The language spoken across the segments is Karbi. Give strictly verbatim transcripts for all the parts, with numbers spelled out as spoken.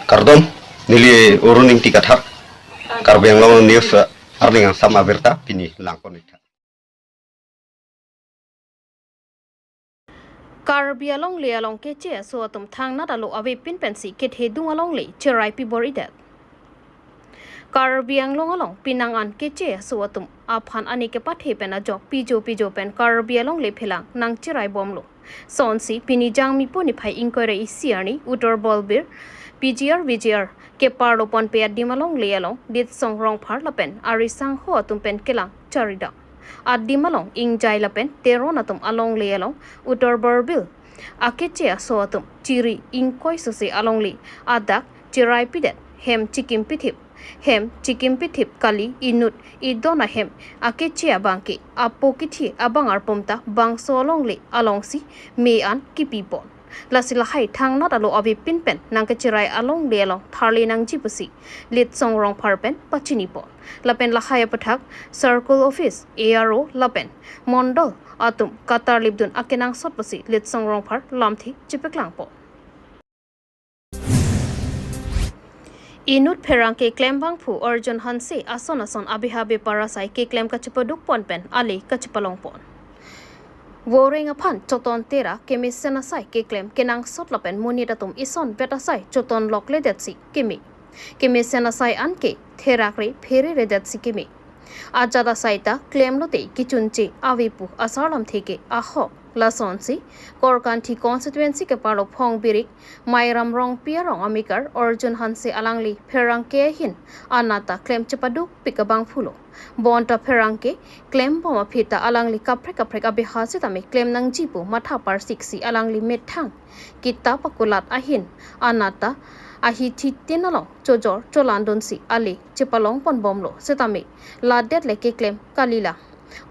Kardom, neli Arun Ingti Kathar, Karbi Anglong News, eh, arni angsam abirta pini langpon-ik tha. Karbi alongle along keche aso atum thangnat alo avepin pensi kethedung alongle cherai pibor-idet. Karbi Anglong along penang an keche aso atum aphan ani kepathe pen ajok pijo pijo pen Karbi alongle phelang nangcherai bomlo. Sonsi pini Jangmi pu niphai ingkoi ra isi arni Uttar Borbil P G R V G R keparlo ponpe adim alongle along Litsong Rongphar lapen arisangho atum pen kelang charidam. Adim along Ingjai lapen Teron atum alongle along Uttar Borbil akeche aso atum chiri ingkoi sose alongle adak cherai pidet, hem chikim pithip, hem chikim pithip kali, inut idon ahem akeche abang ke apo kithi abang arpum ta bangso alongle alongsi me an kipipon. Lasi lahai thangnat alo avepin pen nangkecherai alongle along tharle nangji pusi Litsong Rongphar pen pachinipon. Lapen lahai aputhak Circle Office, A R O lapen Mondol atum katarlipdun akenangsot pusi Litsong Rongphar lamthe chepaklangpon. Inut pherangke klembangphu Arjun Hanse ason ason abeha bepar asai keklem kachepaduk pon pen ale kachepalongpon. Voreng aphan choton tera kemesen asai keklem kenangsot lapen monit atum ison bet asai choton lokledetsi keme. Kemesen asai anke therakre phereredetsi keme. Ajat asai ta klemlote kechunche ave pu asarlamthe ke ahok. Lasonsi Korkanthi constituency keparlo Phongbirik Mairam Rongpi arong amekar Arjun Hanse alangli pherangke ahin anat ta klem chepadukpik abangphulo. Bonta pherangke klembom aphi ta alangli kaprek kaprek abeha sitame klem nangji pu matha parsiksi alangli methang kitap akulat ahin anat ta ahithi tin along chojor cholandunsi ale chepalongponbomlo sitame ladet le keklem kalila.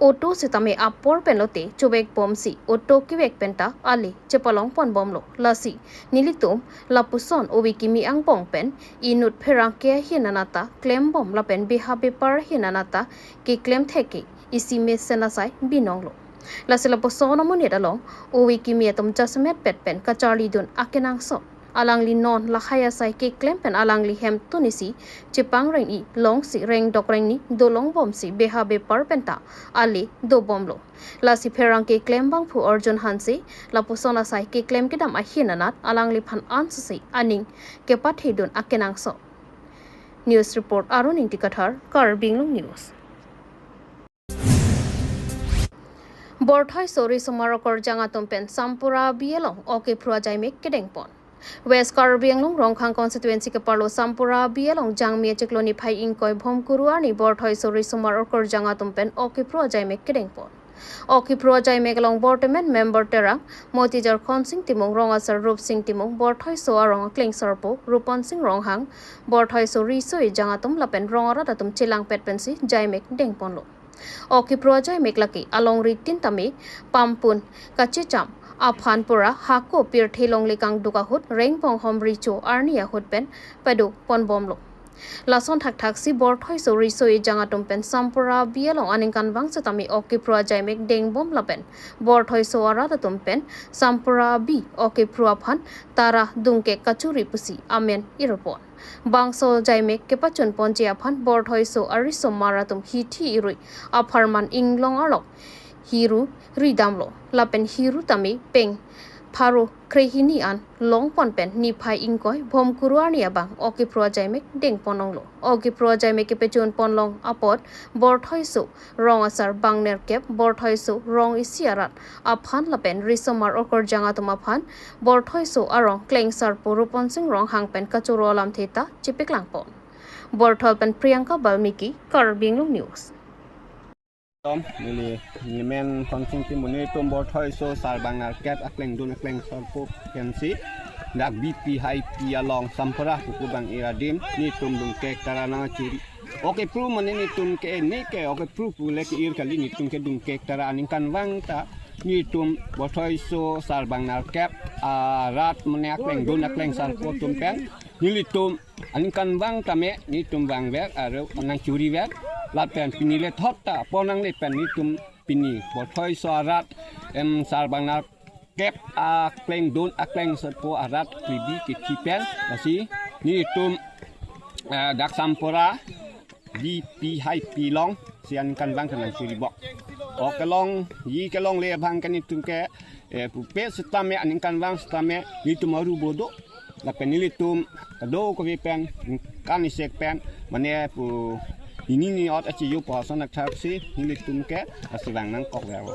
Auto sitame apor penlote chobekbomsi auto kevek penta ale chepalongponbomlo. Lasi nelitum lapuson ove kimi angbong pen inut pherangke ahin anat ta klembom lapen beha bepar ahin anat ta keklem thek ke isi mesen asai binonglo. Lasi lapuson amonit along ove kimi atum jasemet pet pen kacharlidun akenangsot. Alangli non lahai asai keklem pen alangli hemtun isi chepangreng-i longsi rengdok rengni dolongbomsi beha bepar penta ale dobomlo. Lasi pherangke klembangphu Arjun Hanse lapuson asai keklem kedam ahin anat alangliphan ansose aning kepathedun akenangsot. News report Arun Ingti Kathar, Karbi Anglong News. Borthoiso risomar okorjang atum pen Sampura B along ok kephru ajaimek kedengpon. West Karbi Anglong Rongkhang constituency keparlo Sampura B along Jangmi achiklo niphai ingkoi Bhomkuru arni Borthoiso risomar okorjang atum pen ok kephru ajaimek kedengpon. Ok kephru ajaimek along bortemen member Terang, Motijor Khonsing Timung, Rong Asar Rupsing Timung, Borthoiso arong aklengsarpo Ruponsing Ronghang, Borthoiso riso ejang atum lapen rong arat atum chelangpet pensi jaimek dengponlo. Ok kephru ajaimek lake alongri tin tame pampun kachecham aphan pura hako pirthe longle kangduk ahut Rengbong Homri Cho arni ahut pen padukponbomlo. Lason thakthaksi Borthoiso riso ejang atum pen Sampura B along aningkanvang setame ok kephru ajaimek dengbom lapen Borthoiso arat atum pen Sampura B ok kephru aphan tara dungkek kachuri pusi amen irupon. Bangso jaimek kepachunponji aphan Borthoiso arisomar atum hithi irui apharman inglong arlok hiru ridamlo lapen hiru tame peng pharo krehini an longpon pen niphai ingkoi Bhomkuru arni abang ok kephru ajaimek dengponlonglo. Ok kephru ajaimek kepachunponlong apot Borthoiso Rong Asar bang nerkep, Borthoiso rong isi arat aphan lapen risomar okorjang atum aphan Borthoiso arong klengsarpo Ruponsing Ronghang pen kachoro alamthe ta chepaklangpon. Borthol pen Priyanka Balmiki, Karbi Anglong News. Tom, neli, neli men Khonsing Timung, netum Borthoiso sarbang nerkep aklengdun aklengsarpo pensi dak B P High P along Sampura puku bang-ir adim netum dungkek tara nangchuri. Ok kephru mane netum ke, ne ke ok kephru pu le ke-ir kali, netum ke dungkek tara aningkanvang ta netum Borthoiso sarbang nerkep arat mane aklengdun aklengsarpo atum pen nelitum aningkanvang tame netum vangver, aro nangchuriver lapen pini le thot ta pon nangle pen netum pini Borthoiso arat em sarbang nerkep aklengdun aklengsarpo arat kribi kithi pen lasi Nelitum, eh, dak Sampora, B P H I P along, si aningkanvang kenangchuribom. O kelongji kelongle abang ke nelitum ke, eh, pupe sitame aningkanvang sitame, nelitum aru bodo. Lapen nelitum, kadokave pen, ningkan isek pen, mane pu, hini ni ot achijo pu ason athaksi, nelitum ke, asivang nangkok vero.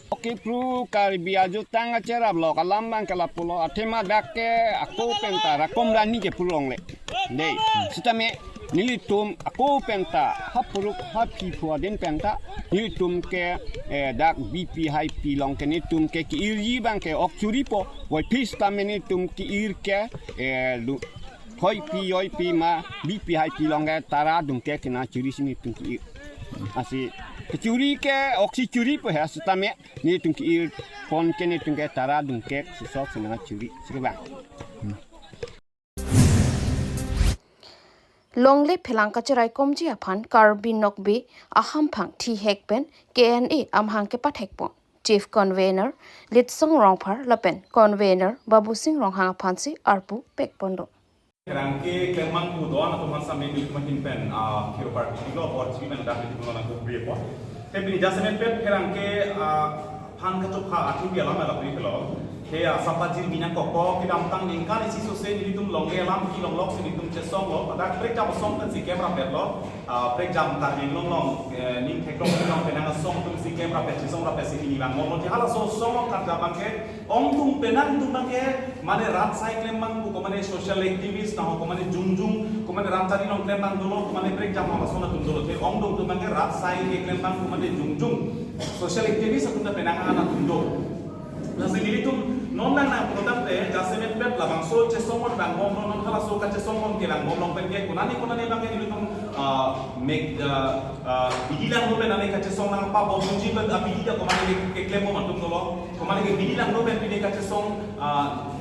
Oke, Pru Karbi ajutang acherap lo, kalam abang ke lapulo, athema dak ke ako penta, rakom rani ke pulongle. Dei, sitame nelitum ako penta, hapuruk haphi phu adin penta, nelitum ke, eh, dak B P H I P along ke nelitum ke ke-irji abang ke ok churipo, wai phi sitame nelitum ke-ir ke, eh, lu, thoipi, joipi ma, B P H I P along ke tara dungke kenangchuri si nelitum ke-ir. Asi, kechuri ke, ok si churipo he, sitame, nelitum ke-ir pon ke nelitum ke tara dungke sisok si nangchuri, siribang. Longle phelang kacheraikomji aphan Karbi Nokbe ahamphang thihek pen K N A amahang kepathekpon. Chief Convener Litsong Rongphar lapen Convener Babusing Ronghang aphansi arpu pekponlo. Pherangke klembang pu do-an atum aphan sitame nelitum ahin pen, ah, kiro party lo, apor chibi pen dak nelitum lo nangkok bre po. Te pini jasemet pet pherangke, ah, aphan kachokha athengpi alam ala pri kelo. He, ah, sapa jirbi nangkok ko kedamtang ningkan isi sose nelitum longle alam kelong lok si nelitum chesong lo. Dak prekjam asong pensi kemrap pet lo. Ah, prekjam Karbi Anglong along, eh, ning theklong theklong penang asong atum si kemrap pet, chesong rap pet si pini vangvomlo. Halaso asong along karja abang ke ongdung penang atum abang ke, mane rat asai klembang pu, ko mane social activist, na ho ko mane jongjung, ko mane rat chari along klembang dolo, ko mane prekjam along ason atum dolo. Te ongdung atum abang ke rat asai keklembang ko mane jongjung, social activist atum ta penang an atum do. Lasi nelitum non nang nangpudam te, jasemet pet labangso chesong along vangvomlo, non halaso kachesong along ke vangvomlo pen ke, konane konane abang ke nelitum, ah, mek, ah, ah, bidi langno pen ane kachesong nangpabomji pen, ah, bidi ta ko mane ke, keklembom atum dolo, ko mane ke bidi langno pen pine kachesong, ah,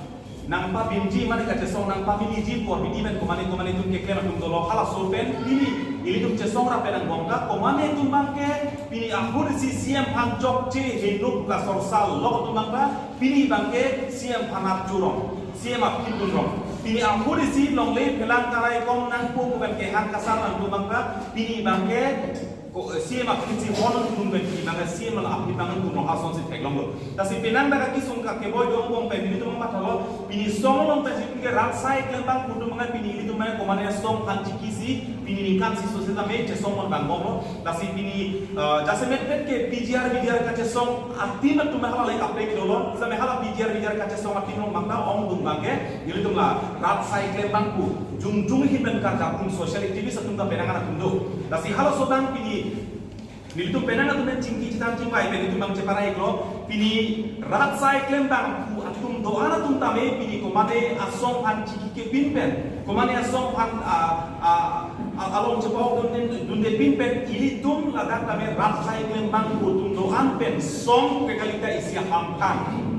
nangpabimji mane kachesong nangpamiliji apor bidi pen ko mane ko mane atum keklem atum dolo, halaso pen pini ilitum chesong rap pen nangbom ta, ko mane atum abang ke pini ahut isi C M aphan chokche heno pu kasorsal lo atum abang ta, pini abang ke C M aphan arjurong, C M aphan dunrong. Pini ahut isi longle phelang karaikom nangpo pu pen kehang kasar nang atum abang ta, pini abang ke ko, eh, C M aphan si hon atum pen pini abang ke C M aphan dunrong asonsi theklonglo. Lasi penang dak akesung kakeboi do angbong pen nelitum mathalo, pini asong along ta jipin ke rat asai klembang pu atum abang pini nelitum abang ko mane asong aphan chikisi, pini ningkan isi sose tame chesong along vangvomlo. Lasi pini, eh, jasemet pet ke P G R, V G R kachesong atim atum hala le kaprek dolo. Sitame hala P G R, V G R kachesong atim along abang ta ongdung abang ke nelitum la rat asai klembang pu, jongjung ahin pen karja pu, social activist atum ta penang an atum do. Lasi halaso abang pini nelitum penang atum pen chingki chethan chingvai pen nelitum abang cheparai iklo, pini rat asai klembang pu atum do-an atum tame pini ko mane asong aphan chiki kepin pen, ko mane asong aphan, ah, ah, ah, along chepok dunde, dunde pin pen, ilitum ladak tame rat asai klembang pu atum do-an pen song ke kali ta isi ahamphang.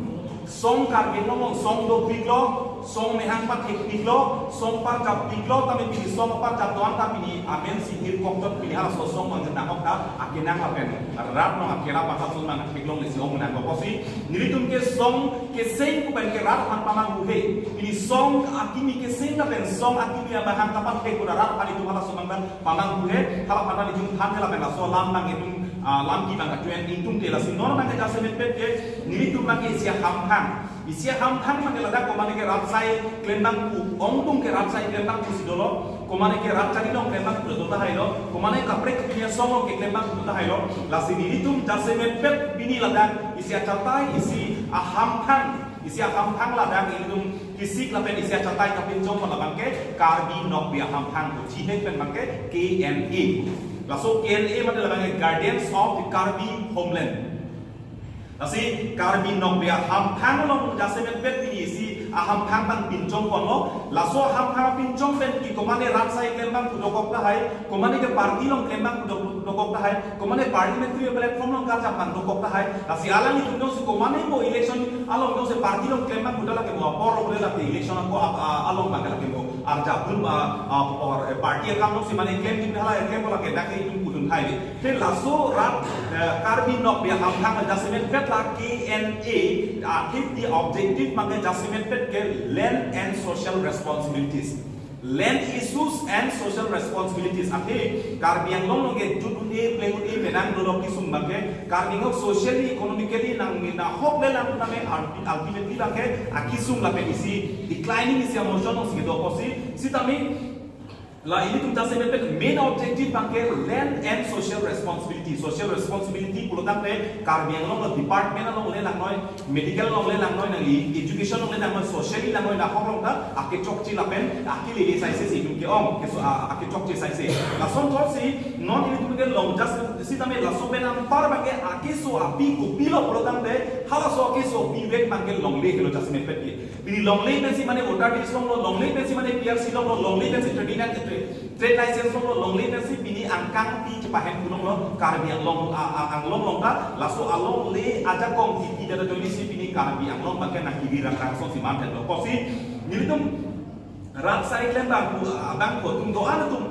Song Karbi Anglong along song dopiklo, song mehang pathekpiklo, song parjapiklo, tame pini song aparjap do-an ta pini amen si hirkok dot pini halaso song abang nangkok ta, akenang lapen rat along akerap abang halaso abang theklongle si ong nangkok pusi, nelitum ke song keseng pu pen ke rat aphan pamanghu he. Pini song akimi keseng lapen song akimi amahang kapathek pu rat aphan itum halaso abang pamanghu he, hala aphan nelitum than he lapen laso alam abang itum, ah, lam ki abang ka-tuen ingtung te. Lasi non abang ke jasemet pet ke nelitum abang ke isi ahamphang. Isi ahamphang abang ke ladak ko mane ke rat asai klembang pu, ongdung ke rat asai klembang pusi dolo, ko mane ke rat chari along klembang pu do tahai lo, ko mane kaprek pini asong along keklembang pu do tahai lo. Lasi nelitum jasemet pet pini ladak isi achatai, isi ahamphang, isi ahamphang ladak nelitum kisik lapen isi achatai kapinchong pu labang ke Karbi Nokbe Ahamphang pu, thihek pen abang ke K N A. Laso K N A mane labang ke Guardians of the Karbi Homeland. Lasi Karbi Nokbe Ahamphang along jasemet pet pini isi ahamphang abang pinchong ponlo. Laso ahamphang pinchong pen ke ko mane rat asai klembang pu dokok tahai, ko mane ke party along klembang pu dok-, dokok tahai, ko mane parliamentary platform along karja abang dokok tahai. Lasi alanglitum jongsi ko mane mo election along jongsi party along klembang pu da lake mo apor lo lake election ako ap-, a-, along abang lake mo arjapdun ba, a, or, eh, party akam jongsi mane klem di hala klem lake dak ke itum pudun thai. Te laso rat, eh, Karbi Nokbe Ahamphang jasemet pet la K N A, ah, hit the objective abang ke jasemet pet ke land and social responsibilities. Land issues and social responsibilities. Athe Karbi Anglong along ke jut un-e, pleng un-e, penang dolo kesung abangke Karbi Anglong socially, economically nang nahok le lang name ulti-, ultimately abangke akesung lapen isi declining isi a-motion alongsi kedo apotsi, sitame la ilitum jasemet pen main objective abangke land and social responsibility. Social responsibility pulotangte Karbi Anglong lo department along le langnoi, medical along le langnoi, nangli education along le langnoi, socially langnoi, nahok along ta akechokche lapen akelele saise si itum ke-ong, keso a, akechokche saise. Lason thotsi non ilitum ke long just sitame laso pen anpar abangke akeso api kopilo pulotangte halaso akeso apivek abangke longle helo jasemet pen ke. Pini longle pensi mane voter list longlo, longle pensi mane P R C longlo, longle pensi trading and trade, trade license longlo, longle pensi pini angkangpi chepahem longlo Karbi Anglong a, a, Anglong along ta, laso alongle ajakong tipi dada jolisi pini Karbi Anglong abangke nangkiri rang rang asonsi mantheklo. Apotsi nelitum rat sari klembang, abang ko atum do-an atum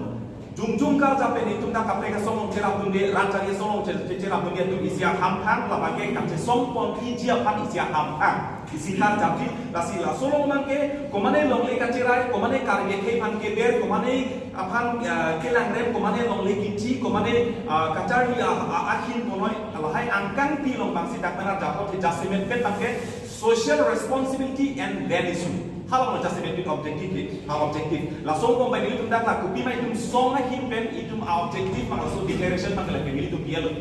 jongjong karjap pen itum ta kaprek asong along cherapdunde, rat chari asong along cher-, cher-, cherapdunde atum isi ahamphang labangke kachesong ponji aphan isi ahamphang. Isi karjapji, lasi laso along abangke komane longle kacherai, komane Karbi akhei aphan keber, komane aphan, ah, kelangrem, komane longle kithi, komane, ah, kacharli a, a, ahin ponoi, lahai angkangpi along abangsi dak mana japo the jasemet pen abangke social responsibility and land issue. Hala abang jasemet pen objective ke, ah, objective. Laso along abang nelitum dak la kopima itum song ahin pen itum a-objective abang laso declaration abang lake nelitum pialo.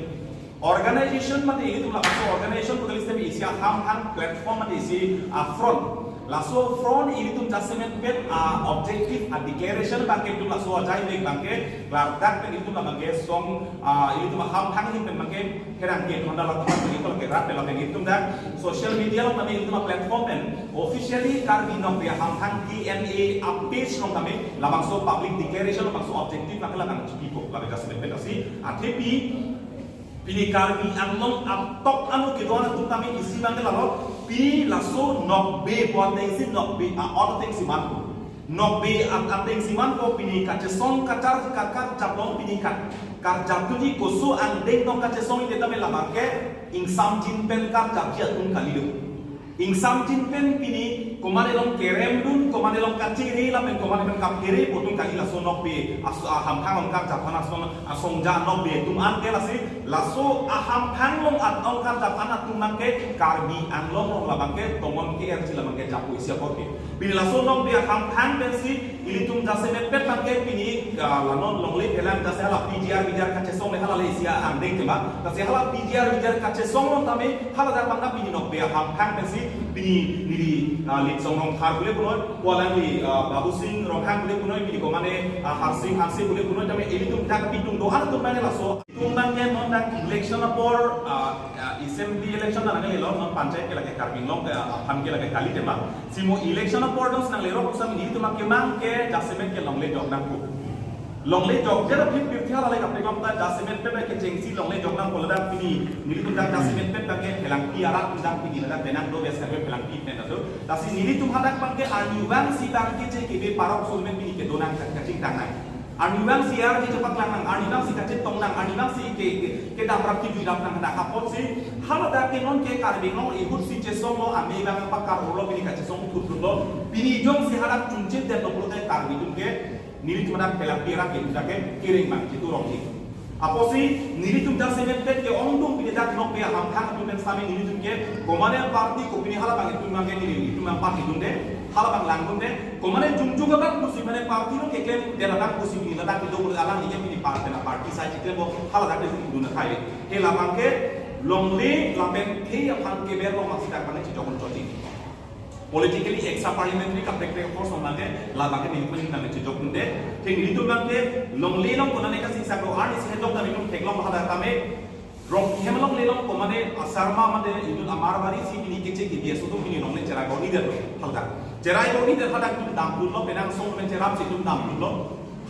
Organization mate ilitum laso organization pu kali sitame isi ahamphang platform mate isi a-front. Laso front ilitum jasemet pen a-objective a-declaration abangke itum laso ajaivek abangke klardak pen ilitum labangke song, ah, ilitum ahamphang ahin pen abangke herang ke thonda la thonda ilitum ke rat pen lapen ilitum dak social media along tame ilitum a-platform pen officially Karbi Nokbe Ahamphang K N A a-page along tame labangso public declaration labangso objective abangke labang chipipo lapen jasemet pen asi athepi pini Karbi Anglong atok anu kedo-an atum tame isi abangke lalo, pini laso nokbe pu atengsi nokbe a-ot atengsi manpo. Nokbe at-, atengsi manpo pini kachesong kachar kakar japlong pini kat, karjapdunji koso angdeng nong kachesong ite tame labangke ingsamjin pen karjapji atum kalilo. Ingsamjin pen pini komane along keremdun, komane along kachere lapen komane pen kaphere pu atum kali laso nokbe as-, ahamphang along karjap aphan ason asongja nokbe atum anke lasi laso ahamphang along at-, along karjap aphan atum abangke Karbi Anglong along labangke tomon ke R G labangke japo isi apor ke. Pini laso nokbe ahamphang pensi ilitum jasemet pen abangke pini, ah, la non longle phelang jase hala P G R V G R kachesong le hala le isi angdeng tema. Jase hala P G R V G R kachesong along tame hala dak abang pini nokbe ahamphang pensi pini neli, ah, Litsong Rongphar pule punoi, pu alangli, ah, Babu Sing Ronghang pule punoi, pini komane, ah, Harsing Hanse pule punoi, tame ilitum dak pitung do-an atum abangke laso. Itum abangke non dak election apor, ah, ah, assembly election nanglelo, non panchayat ke lake Karbi Anglong ke, ah, aphan ke lake kali tema. Simo election apor dong nanglelo pu sitame nelitum akemang ke jasemet ke longle jok nangpo. Longle jokdet aphi pirthe hala le kaprek along ta jasemet pen kechengsi longle jok nangpo ladak pini. Nelitum dak jasemet pen abangke phelangpi arat dak pini ladak penang do bes kave phelangpi pen ado. Lasi nelitum hadak abangke arnivang si abangke che kebe parok solmen pini kedo nang kachingthang nang. Arnivang si arni chepaklang nang, arnivang si kachetong nang, arnivang si ke, ke, kedam rap kejui rap nang hadak apotsi. Hala dak ke non ke Karbi Anglong ihut si chesong lo, ame abang pakar lo pini kachesong thut lo. Pini jongsi hadak chunchit det lo pulote Karbi atum ke nelitum hadak phelangpi arat ke dak ke kereng abang chitu rong ni. Apotsi nelitum jasemet pen ke-ongdung pini dak nokbe ahamphang atum pen sitame nelitum ke komane party ko pini hala abang itum abangke nelitum abang party dunde, hala abang langdunde, komane jongjong abang pusi mane party along keklem det abang pusi pini ladak kedo alang ni ke pini party na party sai chiklempo hala dak itum dun akhai. He labangke longle lapen the aphan keber along maksi dak abang chejok un choti. Politically extra parliamentary kaprek kaprek force along abangke labangke nelitum abangke chejok unde. Thengri atum abangke longle along konane kasiksak lo arni si hedok tame itum theklong hadak tame. Rong hem alongle along komane a Sharma mate itum a Marwari si pini keche kebi aso atum pini longle cherai bor-i det lo hadak. Cherai bor-i det hadak itum damdun lo penang song men cherap si itum damdun lo.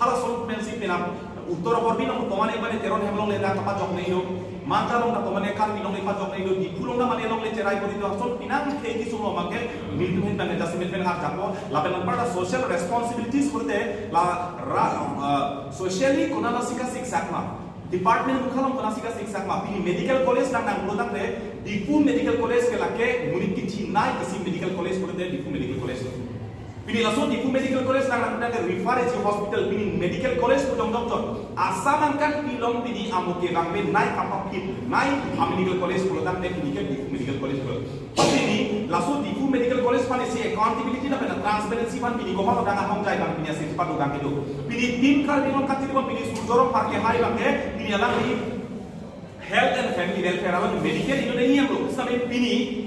Hala ason pensi penang Uttor Karbi along komane mane Teron hem alongle ta kapajok nei lo. Manja along ta komane Karbi alongle pajok nei lo. Diphu along ta mane alongle cherai bor-i do ason penang khei kesung lo abangke nelitum ahin abangke jasemet pen arjappo. Lapen anparta social responsibilities pulote la ra, ah, socially konatsi kasiksak ma. Department mukha along konatsi kasiksak ma. Pini medical college nang nang pulo tangte Diphu Medical College ke lake monit kechinei isi medical college pulote Diphu Medical College. Pini laso Diphu Medical College nang nang ke refer isi hospital, pini medical college pu dong dong chot. Assam angkat pilong pini amo ke bang pe nai kapapit nai a medical college pulotangte pini ke Diphu Medical College pulo. Pini laso Diphu Medical College aphan isi accountability lapen transparency aphan pini komat adang ahong jai bang pini asi padu bang kedo. Pini Team Karbi Anglong kachiri bang pini Surjorong Parke hai bang ke pini alangli Health and Family Welfare along medical ino dei yang lo. Sampai pini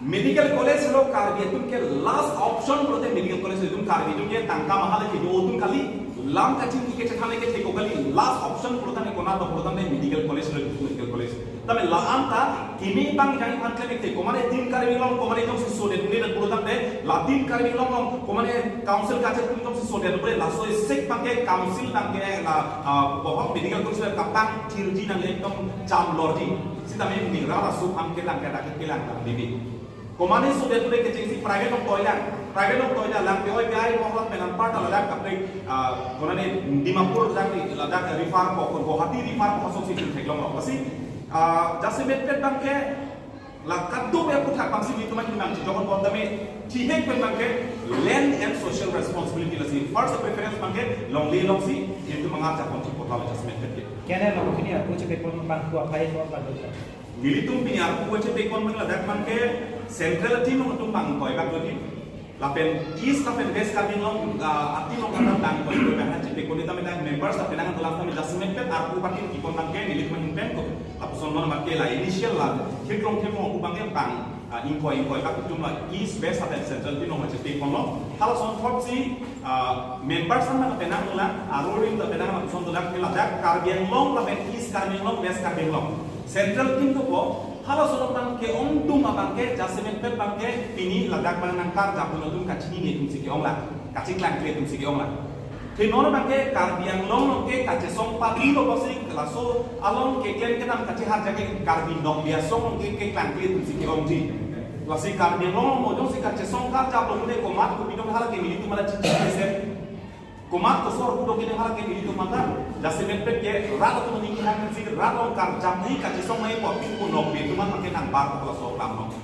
medical college lo Karbi atum ke last option pulote medical college atum Karbi atum ke tangka mahal ke do atum kali lam kachingki kechethame ketheko kali last option pulote ne konat pulote ne medical college lo medical college. Tame la-an ta kimi bang jai phan kami te komane Team Karbi Anglong komane jongsi sodet ne pulote ne la Team Karbi Anglong komane council kachetong jongsi sodet pule laso isek bang ke council bang ke la ah, bohok medical college kapangthirji nang le ekdom jam lorji. Sitame nira laso aphan kelang ke dak kelang tang bibi. Komane sodet pule kechengsi private along toilang, private along toilang lang ke oi biai mohla penam part ladak kapre ah, konane Dimapur ladak ni ladak refer ko Guwahati refer ko asok si theklong lo. Pasi ah, jasemet pet bang ke la kaduk ya puthak bangsi nelitum ahin nangji jokon bom tame thihek pen bang ke land and social responsibility lasi first preference bang ke longle longsi nelitum angar jakon chipot lo jasemet pet ke. Kene lo pini arpu chepekon bangphu aphai ko bang. Nelitum pini arpu chepekon bang ladak bang ke central team nelitum bang koi bang lagi. Lapen East lapen West Karbi Anglong ah, ateam along kata bang koi bang chepekon tame dak members lapen nang tulang tame jasemet pet arpu patin kipon bang ke nelitum ahin pen ko. Lapuson non bang ke la initial la hitlong themong bang ke bang ah, ingkoi ingkoi bak tum la East West lapen Central team along chepekon lo. Halason thotsi ah, members an bang penang tulang, arorim ta penang lapuson tulang ke ladak Karbi Anglong lapen East Karbi Anglong, West Karbi Anglong. Central team to ko, halason bang ke ongdung abang ke jasemet pet bang ke pini ladak bang nangkarjap atum kachini ne atum si ke-ong la, kachiklang kle atum si ke-ong la. Te non bang ke Karbi Anglong along ke kachesong pati lo pasi laso along keklem kedam kachihar jake Karbi Nokbe Asong along ke keklang kle atum si ke-ongji. Lasi Karbi Anglong along mo jongsi kachesong karjap lo pule komat kopi dong hala ke nelitum mala chichi kesen. Komat kosor pu dong ke hala ke nelitum mata. Jasemet pet ke rat atum ningki hang si rat along karjap nai kachesong nai kopi ko Nokbe atum mata ke nangbar ko laso lam along.